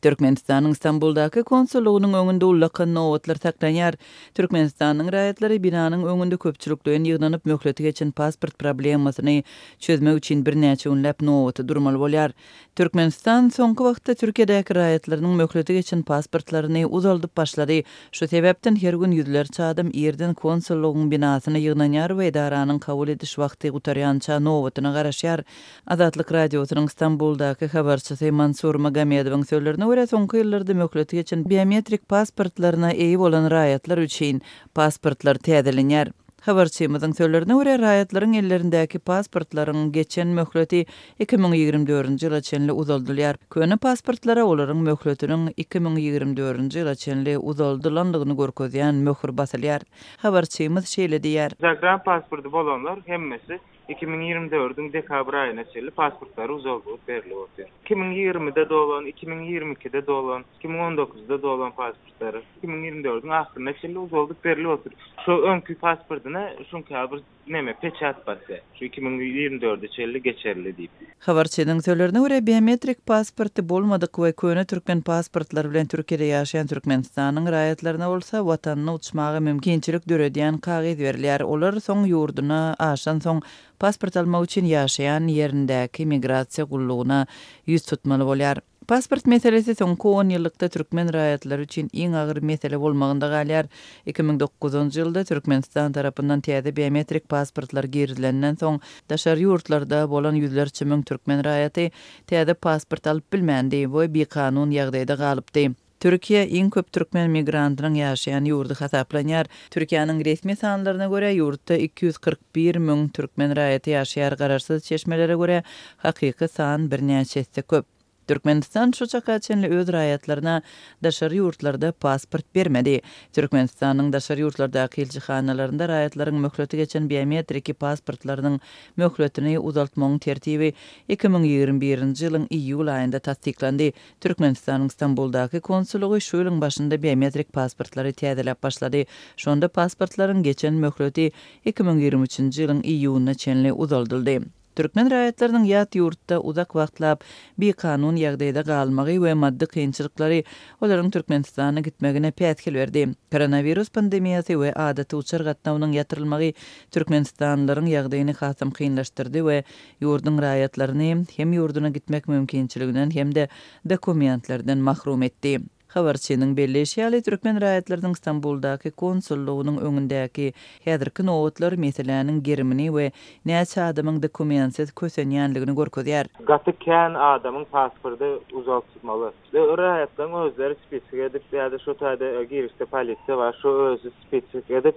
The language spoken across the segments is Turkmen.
Türkmenistanyň Stambuldaky konsullygynyň öňünde ullakan nobatlar saklanýar. Türkmenistanyň raýatlary binanyň öňünde köpçülikleýin ýygnanyp, möhleti geçen pasport problemasyny çözmek üçin birnäçe günläp nobata durmaly bolýar. Türkmenistan soňky wagtda Türkiýedäki raýatlarynyň möhleti geçen pasportlaryny uzaldyp başlady. Şu sebäpden her gün ýüzlerçe adam irden konsullygyň binasyna ýygnanýar we edaranyň kabul ediş wagty gutarýança nobatyna garaşýar. Azatlyk Radiosynyň Stambuldaky habarçysy Mansur Magomedowyň sözlerine görä, soňky ýyllarda möhleti geçen biometrik pasportlaryna eýe bolan raýatlar üçin pasportlar täzelenýär. Habarçymyzyň sözlerine görä, raýatlaryň ellerindäki pasportlaryň geçen möhleti 2024-nji ýyla çenli uzaldylýar. Köne pasportlara olaryň möhletiniň 2024-nji ýyla çenli uzaldylandygyny görkezýän möhür basylýar. Habarçymyz şeýle diýýär. Zagran pasporty bolanlar hemmesi 2024-iň dekabr aýyna çenli pasportlary uzaldylyp berlip otyr. 2020-de dolan, 2022-de dolan, 2019-da dolan pasportlary 2024-iň ahyryna çenli uzaldyp berlip otyr. Şo öňki pasportyna şuňka bir neme peçat basýar. Şu 2024-e çenli geçerli diýip. Habarçynyň sözlerine görä, biometrik pasporty bolmadyk we köne türkmen pasportlary bilen Türkiýede ýaşaýan Türkmenistanyň raýatlaryna bolsa watanyna uçmaga mümkinçilik döredýän kagyz berilýär. Olar soň ýurduna aşansoň, pasport almak üçin ýaşaýan ýerindäki migrasiýa gullugyna ýüz tutmaly bolýar. Pasport meselesi soňky onýyllykda türkmen raýatlary üçin iň agyr mesele bolmagynda galýar. 2009-njy ýylda Türkmenistan tarapyndan täze biometrik pasportlar girizilenden soň, daşary ýurtlarda bolan ýüzlerçe müň türkmen raýaty täze pasport alyp bilmändi we bikanun ýagdaýda galypdy. Türkiýe iň köp türkmen migrantynyň ýaşaýan ýurdy hasaplanýar. Türkiýäniň resmi sanlaryna görä, ýurtda 241 müň türkmen raýaty ýaşaýar, garaşsyz çeşmelere görä, hakyky san birnäçe esse köp. Türkmenistan şu çaka çenli öz raýatlaryna daşary ýurtlarda pasport bermedi. Türkmenistanyň daşary ýurtlardaky ilçihanalarynda raýatlaryň möhleti geçen biometriki pasportlarynyň möhletini uzaltmagyň tertibi 2021-nji ýylyň iýul aýynda tassyklandy. Türkmenistanyň Stambuldaky konsullygy şu ýylyň başynda biometrik pasportlary täzeläp başlady. Şonda pasportlaryň geçen möhleti 2023-nji ýylyň iýunyna çenli uzaldyldy. Türkmen raýatlarynyň ýat ýurtda uzak wagtlap bikanun ýagdaýda galmagy we maddy kynçylyklary olaryň Türkmenistana gitmegine päsgel berdi. Koronawirus pandemiýasy we adaty uçar gatnawynyň ýatyrylmagy türkmenistanlylaryň ýagdaýyny hasam kynlaşdyrdy we ýurduň raýatlaryny hem ýurduna gitmek mümkinçiliginden hem-de dokumentlerden mahrum etdi. Habarçynyň belleýşi ýaly, türkmen raýatlarynyň Stambuldaky konsullygynyň öňündäki häzirki nobatlar meseläniň gerimini we näçe adamyň dokumentsiz kösenýänligini görkezýär. Gaty kän adamyň pasporty uzaltmaly. Raýatlaryň özleri spisik edip ýa-da şo taýda girişde polisiýa bar, şo özi spisik edip,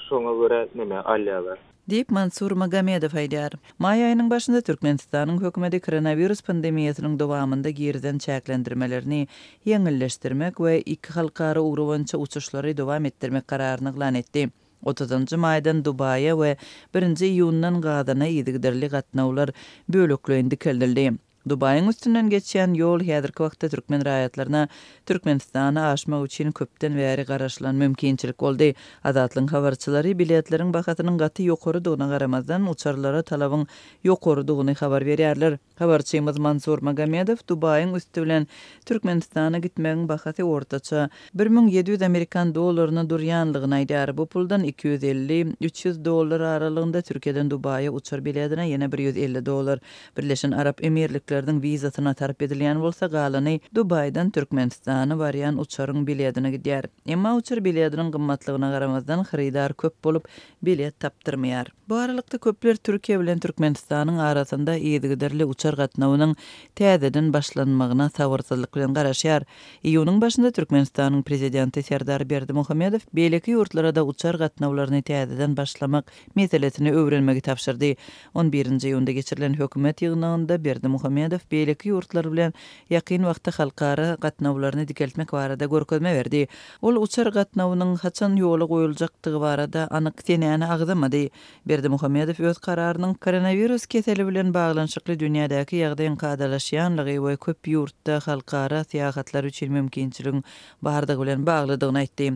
şoňa görä neme alýarlar. Diýip, Mansur Magomedow aýdýar. Maý aýynyň başynda Türkmenistanyň hökümeti koronawirus pandemiýasynyň dowamynda girizen çäklendirmelerini ýeňilleşdirmek we iki halkara ugry boýunça uçuşlary dowam etdirmek kararyny yglan etdi. Otuzynjy maýdan Dubaýa we birinji iýundan Gazana yzygiderli gatnawlar bölekleýin dikeldildi. Dubaýyň üstünden geçýän ýol häzirki wagtda türkmen raýatlaryna Türkmenistana aşmak üçin köpden bäri garaşylan mümkinçilik boldy. Azatlygyň habarçylary biletleriň bahasynyň gaty ýokarydygyna garamazdan, uçarlara talabyň ýokarydygyny habar berýärler. Habarçymyz Mansur Magomedow Dubaýyň üsti bilen Türkmenistana gitmegiň bahasy ortaça 1700 amerikan dollaryna durýanlygyny aýdýar. Bu puldan 250, 300 dollar aralygynda Türkiýeden Dubaýa uçar biletine ýene bir 150 dollar, Birleşen Arap Emirlikleriniň wizasyna sarp edilýän bolsa, galany Dubaýdan Türkmenistana barýan uçaryň biledine gidýär. Emma uçar bilediniň gymmatlygyna garamazdan, hyrydar köp bolup, bilet tapdyrmaýar. Bu aralykda, köpler Türkiýe bilen Türkmenistanyň arasynda yzygiderli uçar gatnawynyň täzeden başlanmagyna sabyrsyzlyk bilen garaşýar. Iýunyň başynda Türkmenistanyň Prezidenti Serdar Berdimuhamedow beýleki ýurtlara-da uçar gatnawlaryny täzeden başlamak meselesini öwrenmegi tabşyrdy. On birinji iýunda geçirilen hökümet ýygnagynda Berdimuhamedow beýleki ýurtlar bilen ýakyn wagtda halkara gatnawlaryny dikeltmek barada görkezme berdi. Ol uçar gatnawynyň haçan ýola goýuljakdygy barada anyk senäni agzamady. Berdimuhamedow öz kararynyň koronawirus keseli bilen baglanyşykly dünýädäki ýagdaýyň kadalaşýanlygy we köp ýurtda halkara syýahatlary üçin mümkinçiligiň bardygy bilen baglydygyny aýtdy.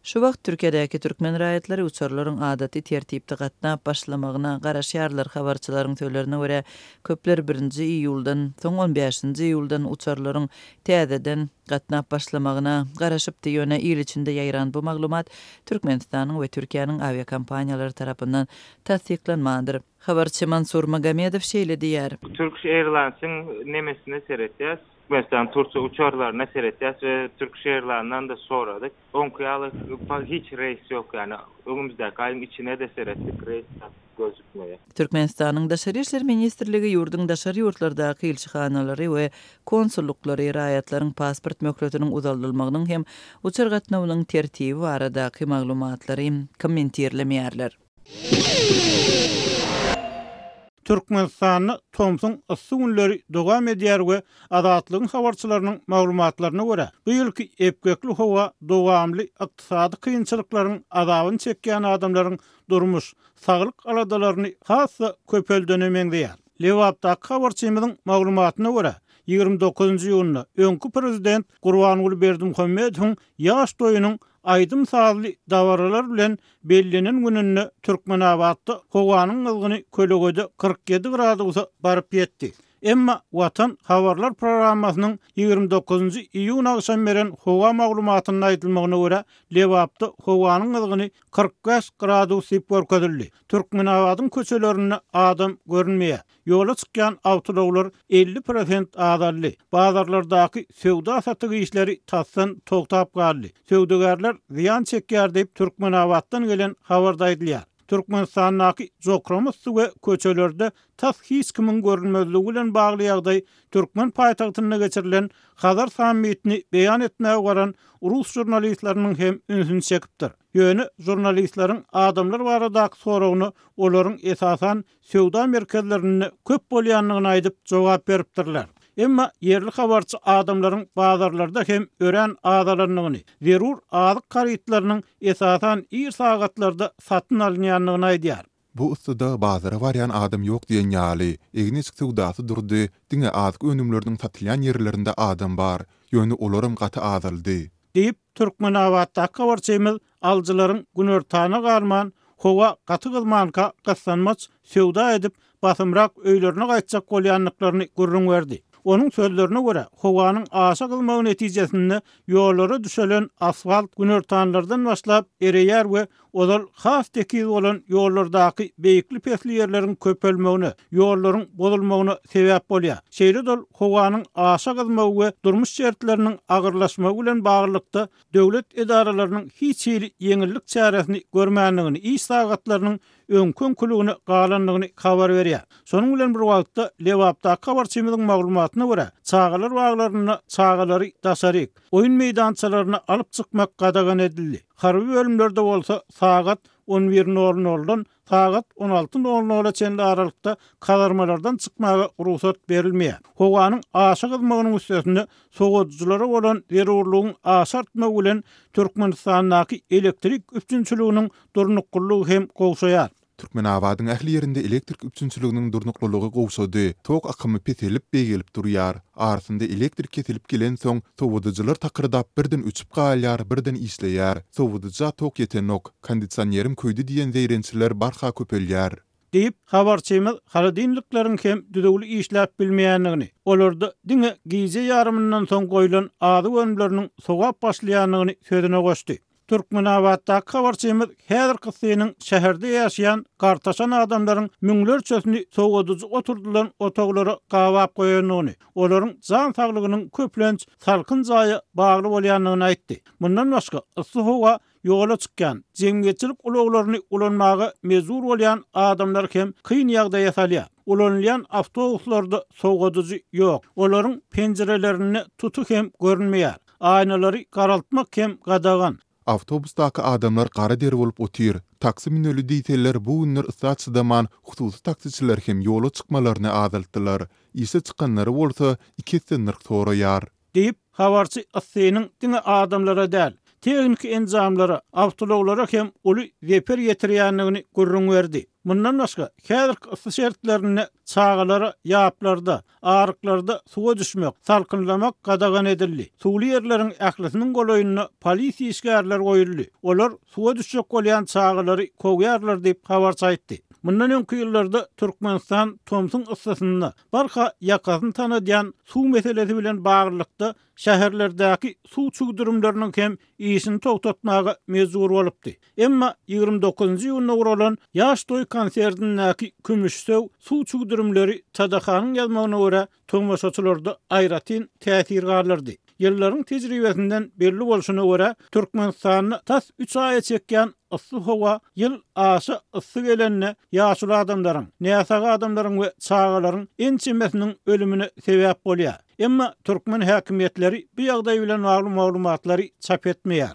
Şu wagt Türkiýedäki türkmen raýatlary uçarlaryň adaty tertipde gatnap başlamagyna garaşýarlar. Habarçylaryň sözlerine görä, köpler birinji iýuldan, soň on bäşinji iýuldan uçarlaryň täzeden gatnap başlamagyna garaşypdy. Ýöne il içinde ýaýran bu maglumat Türkmenistanyň we Türkiýäniň awiakompaniýalary tarapyndan tassyklanmandyr. Habarçy Mansur Magomedow şeýle diýýär. Turkish Airlines-iň nemesine seretýäs. Türkmenistan Türkiýe uçarlaryna seretýäs we Turkish Airline-dan-da soradyk. Oňki ýaly hiç reýs ýok ýani öňümizdäki aýyň içine-de seretdik reýs gözükmeýär. Türkmenistanyň Daşary işler ministrligi ýurduň daşary ýurtlardaky ilçihanalary we konsullyklary raýatlaryň pasport möhletiniň uzaldylmagynyň hem uçar gatnawynyň tertibi baradaky maglumatlary kommentirlemeýärler. Türkmenistanda tomsuň yssy günleri dowam edýär we Azatlygyň habarçylarynyň maglumatlaryna görä, bu ýylky epgekli howa dowamly ykdysady kynçylyklaryň azabyny çekýän adamlaryň durmuş, saglyk aladalaryny has-da köpeldene meňzeýär. Lebapdaky habarçymyzyň maglumatyna görä, 29 iýunda öňki prezident Gurbanguly Berdimuhamedowyň ýaş toýunyň aýdym-sazly dabaralar bilen bellenen gününde Türkmenabatda howanyň gyzgyny kölegede 47 gradusa baryp ýetdi. Emma Watan habarlar programmasynyň 29 iýun agşam beren howa maglumatynda aýdylmagyna görä, Lebapda howanyň gyzgyny 45 gradus diýip görkezildi. Türkmenabadyň köçelerinde adam görünmeýär. Ýola çykýan awtoulaglar 50 prosent azaldy. Bazarlardaky söwda-satyk işleri tasdan togtap galdy. Söwdagärler zyýan çekýär diýip, Türkmenabatdan gelen habarda aýdylýar. Türkmenistandaky jokrama yssy we köçelerde tas hiç kimiň görünmezligi bilen bagly ýagdaý türkmen paýtagtynda geçirilen Hazar sammitini beýan etmäge baran rus žurnalistleriniň hem ünsüni çekipdir. Ýöne žurnalistleriň adamlar baradaky soragyna olaryň esasan söwda merkezlerinde köp bolýandygyny aýdyp jogap beripdirler. Emma ýerli habarçy adamlaryň bazarlarda hem örän azalandygyny, zerur azyk harytlarynyň esasan ir sagatlarda satyn alynýandygyny aýdýar. Bu yssyda bazara barýan adam ýok diýen ýaly. Egin-eşik söwdasy durdy, diňe azyk önümleriniň satylýan ýerlerinde adam bar. Ýöne olaram gaty azaldy. Diýip, Türkmenabatdaky habarçymyz alyjylaryň günortana galman, howa gaty gyzmanka gyssanmaç söwda edip, basymrak öýlerine gaýtjak bolýandyklaryny gürrüň berdi. Onuň sözlerine görä, howanyň aşa gyzmagy netijesinde ýollara düşelen asfalt günortanlardan başlap ereýär we ozal has tekiz bolan ýollardaky beýikli-pesli ýerleriň köpelmegine, ýollaryň bozulmagyna sebäp bolýar. Şeýle-de ol howanyň aşa gyzmagy we durmuş şertleriniň agyrlaşmagy bilen baglylykda döwlet edaralarynyň hiç hili ýeňillik çäresini görmändigini, iş sagatlarynyň öňki-öňküligine galandygyny habar berýär. Şonuň bilen bir wagtda, Lebapdaky habarçymyzyň maglumatyna görä, çagalar baglarynda çagalary daşaryk, oýun meýdançalaryna alyp çykmak gadagan edildi. Harby bölümlerde bolsa sagat on bir nol noldan sagat on alty nol nola çenli aralykda kazarmalardan çykmaga rugsat berilmeýär. Howanyň aşa gyzmagynyň üstesine sowadyjylara bolan zerurlygyň aşa artmagy bilen Türkmenistandaky elektrik üpjünçiliginiň durnuklylygy hem gowşaýar. Türkmenabadyň ähli ýerinde elektrik üpjünçiliginiň durnuklylygy gowşady. Tok akymy peselip, beýgelip durýar. Arasynda elektrik kesilip gelensoň, sowadyjylar takyrdap birden öçüp galýar, birden işleýär. Sowadyja tok ýetenok, kondisionerim köýdi diýen zeýrençiler barha köpelýär. Diýip, habarçymyz holodilnikleriň hem düzüwli işläp bilmeýändigini, olarda diňe gije ýarymyndan soň goýlan azyk önümleriniň sowap başlaýandygyny sözüne goşdy. Türkmenabatdaky habarçymyz häzirki yssynyň şäherde ýaşaýan gartaşan adamlaryň müňlerçesini sowadyjy oturdylan otaglara gabap goýandygyny, olaryň jan saglygynyň köplenç salkyn jaýa bagly bolýandygyny aýtdy. Mundan başga, yssy howa ýola çykýan, jemgyýetçilik ulaglaryny ulanmaga mejbur bolýan adamlary hem kyn ýagdaýa salýar. Ulanylýan awtobuslarda sowadyjy ýok, olaryň penjirelerinde tuty hem görünmeýär. Aýnalary garaltmak hem gadagan. Awtobusdaky adamlar gara der bolup otyr. Taksi müneli diýseler, bu günler yssa çydaman, hususy taksiçiler hem ýola çykmalaryny azaltdylar. Işe çykanlary bolsa, iki esse nyrh soraýar. Diýip, habarçy yssynyň diňe adamlara däl, tehniki enjamlara, awtoulaglara hem uly zeper ýetirýändigini gürrüň berdi. Mundan başga, häzirki yssy şertlerinde çagalara ýaplarda, aryklarda suwa düşmek, salkynlamak gadagan edildi. Suwly ýerleriň ählisiniň golaýynda polisiýa işgärleri goýuldy. Olar suwa düşjek bolýan çagalary kowýarlar diýip, habarçy aýtdy. Mundan öňki ýyllarda Türkmenistan tomsuň yssysynda barha ýakasyny tanadýan suw meselesi bilen baglylykda şäherlerdäki suw çüwdürimleriniň hem işini togtatmaga mejbur bolupdy. Emma 29-njy iýunda guralan Ýaş toý konsertindäki kümüşsöw suw çüwdürimleri TDH-nyň ýazmagyna görä, tomaşaçylarda aýratyn täsir galdyrdy. Ýyllaryň tejribesinden belli bolşuna görä, Türkmenistanda tas üç aýa çekýän yssy howa ýyl aşa yssy gelende ýaşuly adamlaryň, näsag adamlaryň we çagalaryň ençemesiniň ölümine sebäp bolýar. Emma türkmen häkimiýetleri bu ýagdaý bilen bagly maglumatlary çap etmeýär.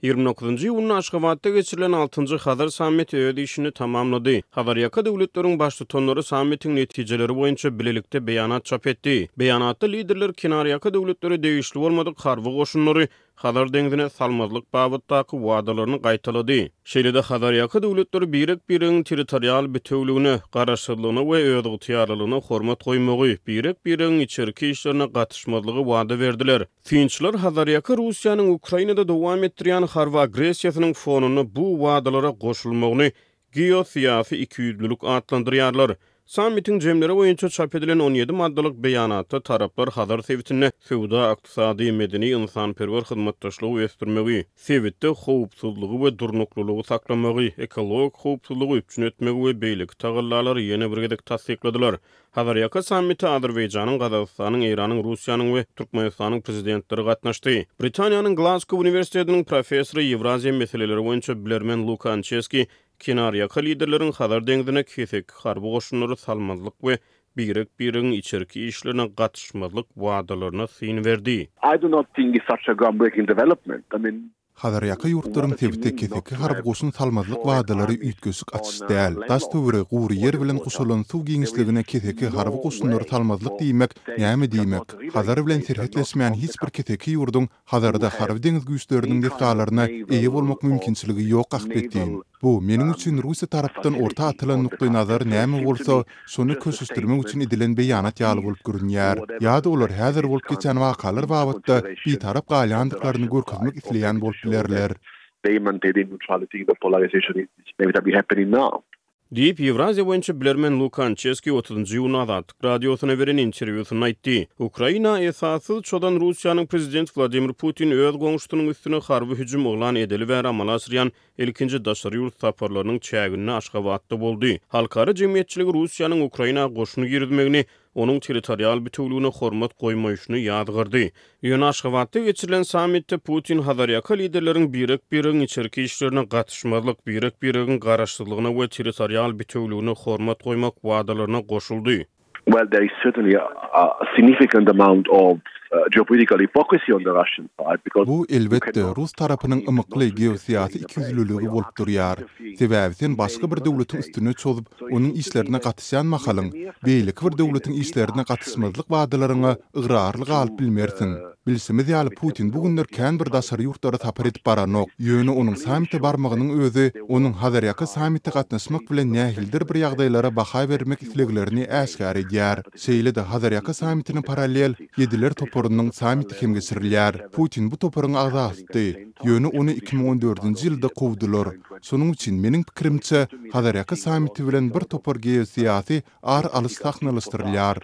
29-njy iýunda Aşgabatda geçirilen altynjy Hazar sammiti öz işini tamamlady. Hazarýaka döwletleriň Baştutanlary sammitiň netijeleri boýunça bilelikde beýanat çap etdi. Beýanatda liderler kenarýaka döwletlere degişli bolmadyk harby goşunlary Hazar deňzine salmazlyk babatdaky wadalaryny gaýtalady. Şeýle-de Hazarýaka döwletleri birek-biregiň territorial bitewüligine, garaşsyzlygyna we özygtyýarlylygyna hormat goýmagy, birek-biregiň içerki işlerine gatyşmazlygy wada berdiler. Synçylar Hazarýaka Russiýanyň Ukrainada dowam etdirýän harby agressiýasynyň fonunda bu wadalara goşulmagyny geosyýasy ikiýüzlülik atlandyrýarlar. Sammitiň jemleri boýunça çap edilen 17 maddalyk beýanatda taraplar Hazar sebitinde söwda-ykdysady, medeni-ynsanperwer hyzmatdaşlygy ösdürmegi, sebitde howpsuzlygy we durnuklylygy saklamagy, ekologik howpsuzlygy üpjün etmegi we beýleki tagallalary ýene bir gezek tassykladylar. Hazarýaka sammite Azerbaýjanyň, Gazagystanyň, Eýranyň, Russiýanyň we Türkmenistanyň Prezidentleri gatnaşdy. Britaniýanyň Glazgo uniwersitetiniň professory, Ýewraziýa meseleleri boýunça bilermen Luka Ançeski kenarýaka liderleriň Hazar deňzine keseki harby goşunlary salmazlyk we birek-biregiň içerki işlerine gatyşmazlyk wadalaryna syn berdi. I do not think it's such a groundbreaking development. I mean, Hazarýaka ýurtlaryň sebite keseki harby goşun salmazlyk wadalary üýtgeşik açyş däl. Daş-töweregi gury ýer bilen guşalan suw giňişligine keseki harby goşunlary salmazlyk diýmek näme diýmek? Hazar bilen serhetleşmeýän hiç bir keseki ýurduň Hazarda harby-deňiz güýçleriniň desgalaryna eýe bolmak mümkinçiligi ýok ahbetin. Bu, meniň üçin Russiýa tarapdan orta atylan nukdaýnazar näme bolsa, şony köşeşdirmek üçin edilen beýanat ýaly bolup görünýär. Ýa-da olar häzir bolup geçýän wakalar babatda bitarap galýandyklaryny görkezmek isleýän bolup bilerler. Diýip, Ýewraziýa boýunça bilermen Luka Ançeski otuzynjy iýunda Azatlyk Radiosyna beren interwýusynda aýtdy. Ukraina esassyz çozan Russiýanyň prezidenti Wladimir Putin öz goňşusynyň üstüne harby hüjüm yglan edeli bäri amala aşyrýan ilkinji daşary ýurt saparlarynyň çäginde Aşgabatda boldy. Halkara jemgyýetçiligi Russiýanyň Ukraina goşun girizmegini, onuň territorial bitewüligine hormat goýmaýşyny ýazgardy. Ýöne Aşgabatda geçirilen sammitde Putin Hazarýaka liderleriň birek-biregiň içerki işlerine gatyşmazlyk, birek-biregiň garaşsyzlygyna we territorial bitewüligine hormat goýmak wadalaryna goşuldy. Well, there is certainly a significant amount of geopolitical hypocrisy on the Russian side because Bu, elbetde, rus tarapynyň ymykly geosyýasy ikiýüzlüligi bolup durýar. Sebäbi sen başga bir döwletiň üstüne çozup, onuň işlerine gatyşýan mahalyň, beýleki bir döwletiň işlerine gatyşmazlyk wadalaryňa ygrarly galyp bilmersiň. Bilşimiz ýaly, Putin bu günler kän bir daşary ýurtlara sapar edip baranok. Ýöne onuň sammite barmagynyň özi onuň Hazarýaka sammite gatnaşmak bilen nähilidir bir ýagdaýlara baha bermek isleglerini äşgär edýär. Şeýle-de Hazarýaka sammitine parallel Ýediler toparynyň sammiti hem geçirilýär. Putin bu toparyň agzasydy, ýöne ony 2014-nji ýylda kowdular. Şonuň üçin, meniň pikirimçe, Hazarýaka sammiti bilen bir topar geosyýasy ar alyş sahnalaşdyrylýar.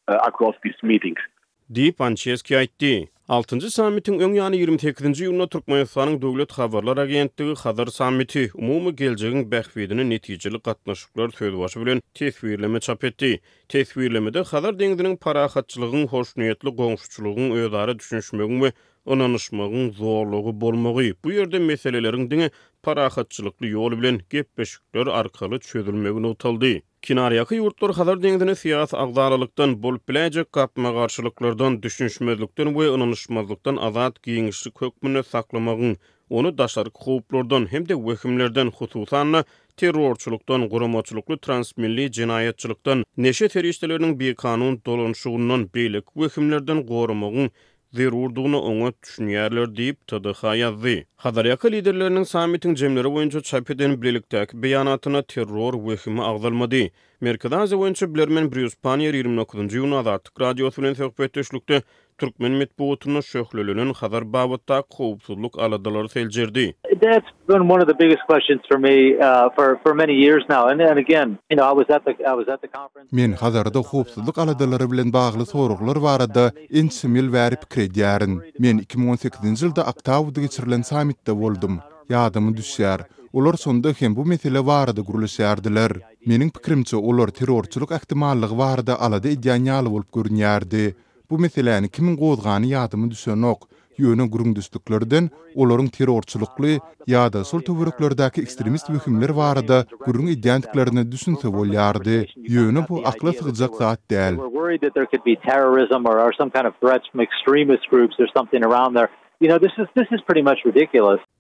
Across these meetings. Diýip, Ançeski aýtdy. Altynjy sammitiň öň ýany 28-nji iýunda Türkmenistanyň Döwlet habarlar agentligi Hazar sammiti, umumy geljegiň bähbidine netijeli gatnaşyklar sözbaşy bilen teswirleme çap etdi. Teswirlemede Hazar deňziniň parahatçylygyň, hoşniýetli goňşuçylygyň, özara düşünişmegiň we ynanyşmagyň zolagy bolmagy, bu ýerde meseleleriň diňe parahatçylykly ýol bilen, gepleşikler arkaly çözülmegi nygtaldy. Kenarýaka ýurtlar Hazar deňzini syýasy agzalalykdan, bolup biläýjek gapma-garşylyklardan, düşünişmezlikden we ynanyşmazlykdan azat giňişlik hökmünde saklamagyň, ony daşarky howplardan hem-de wehimlerden, hususan-da, Terrorçylykdan, guramaçylykly transmilli jenaýatçylykdan, neşe serişdeleriniň bikanun dolanyşygyndan, beýleki wehimlerden goramagyň zerurdygyna oňat düşünýärler diýip, TDH ýazdy. Hazarýaka liderleriniň sammitiň jemleri boýunça çap eden bilelikdäki beýanatynda terror wehimi agzalmady. Merkezi Aziýa boýunça bilermen Brýus Panniýer 29-njy iýunda Azatlyk Radiosy bilen söhbetdeşlikde türkmen metbugatynda şöhlelenen Hazar babatdaky howpsuzlyk aladalary seljerdi. That's been one of the biggest questions for me for for many years now and and again you know I was at the I was at the conference. Men Hazarda howpsuzlyk aladalary bilen bagly soraglar barada ençeme ýyl bäri pikir edýärin. Men 2018-nji ýylda Aktauda geçirilen sammitde boldum. Ýadyma düşýär, olar şonda hem bu mesele barada gürleşýärdiler. Meniň pikirimçe, olar terrorçylyk ähtimallygy barada alada edýän ýaly bolup görünýärdi. Bu meseläni kimiň gozgany ýadyma düşenok, ýöne gürrüňdeşliklerden olaryň terrorçylykly ýa-da şol töwereklerdäki ekstremist wehimler barada gürrüň edýändiklerine düşünse bolýardy. Ýöne bu akla sygjak zat däl.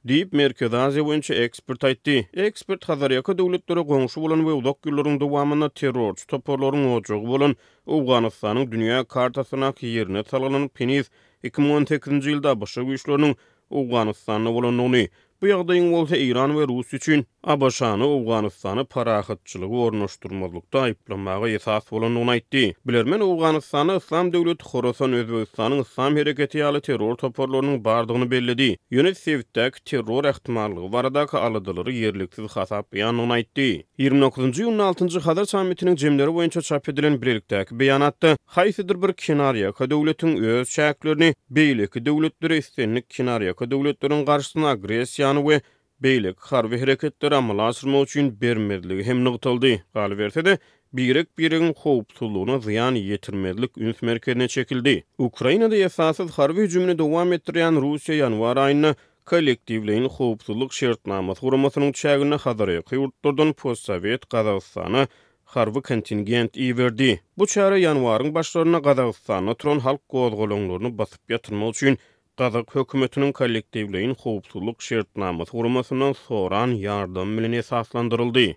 Diýip, Merkezi Aziýa boýunça ekspert aýtdy. Ekspert Hazarýaka döwletlere goňşy bolan we uzak ýyllaryň dowamynda terrorçy toparlaryň ojagy bolan Owganystanyň dünýä kartasyndaky ýerine salgylanyp, heniz 2018-nji ýylda abş güýçleriniň Owganystanda bolandygyny, bu ýagdaýyň bolsa Eýran we Russiýa üçin ABŞ-ny Owganystana parahatçylygy ornaşdyrmazlykda aýyplamaga esas bolandygyny aýtdy. Bilermen Owganystanda Yslam döwleti Horasan, Özbegistanyň Yslam hereketi ýaly terror toparlarynyň bardygyny belledi. Ýöne sebitdäki terror ähtimallygy baradaky aladalary ýerliksiz hasaplaýandygyny aýtdy. 29-njy iýunda altynjy Hazar sammitiniň jemleri boýunça çap edilen bilelikdäki beýanatda haýsydyr bir kenarýaka döwletiň öz çäklerini beýleki döwletlere islendik kenarýaka döwletleriň garşysyna agressiýany we beýleki harby hereketleri amala aşyrmak üçin bermezligi hem nygtaldy. Galyberse-de, birek-biregiň howpsuzlygyna zyýan ýetirmezlik üns merkezine çekildi. Ukrainada esassyz harby hüjümini dowam etdirýän Russiýa ýanwar aýynda Kollektiwleýin howpsuzlyk şertnamasy guramasynyň çäginde Hazarýaka ýurtlardan postsowet Gazagystana harby kontingent iberdi. Bu çäre ýanwaryň başlarynda Gazagystanda turan halk gozgalaňlaryny basyp ýatyrmak üçin gazak hökümetiniň Kollektiwleýin howpsuzlyk şertnamasy guramasyndan soran ýardamy bilen esaslandyryldy.